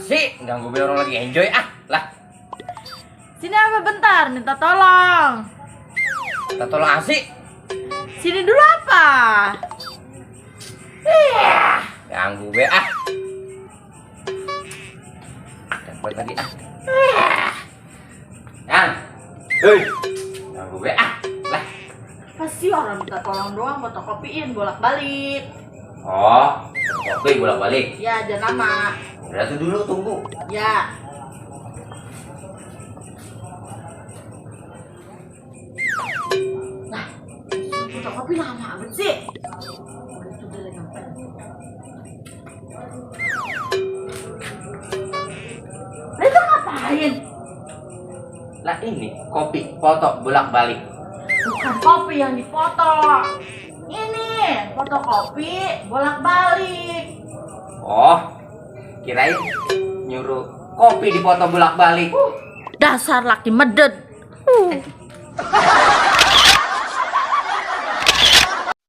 sih? Ganggu biar orang lagi enjoy lah. Sini apa bentar, minta tolong. Kita tolong asik. Sini dulu apa? Ganggu be Dapat lagi Yang. Hei. Ganggu be lah. Pasti orang minta tolong doang, fotokopiin bolak-balik. Oh, kopi bolak-balik. Ya, jangan lama. Udah tuh dulu tunggu. Ya. Nah, fotokopi lama amat sih. Itu udah nyampe. Lah itu ngapain? Lah ini kopi foto bolak-balik. Bukan kopi yang dipoto. Ini fotokopi bolak-balik. Oh, kirain nyuruh kopi dipoto bolak-balik. Dasar laki meded.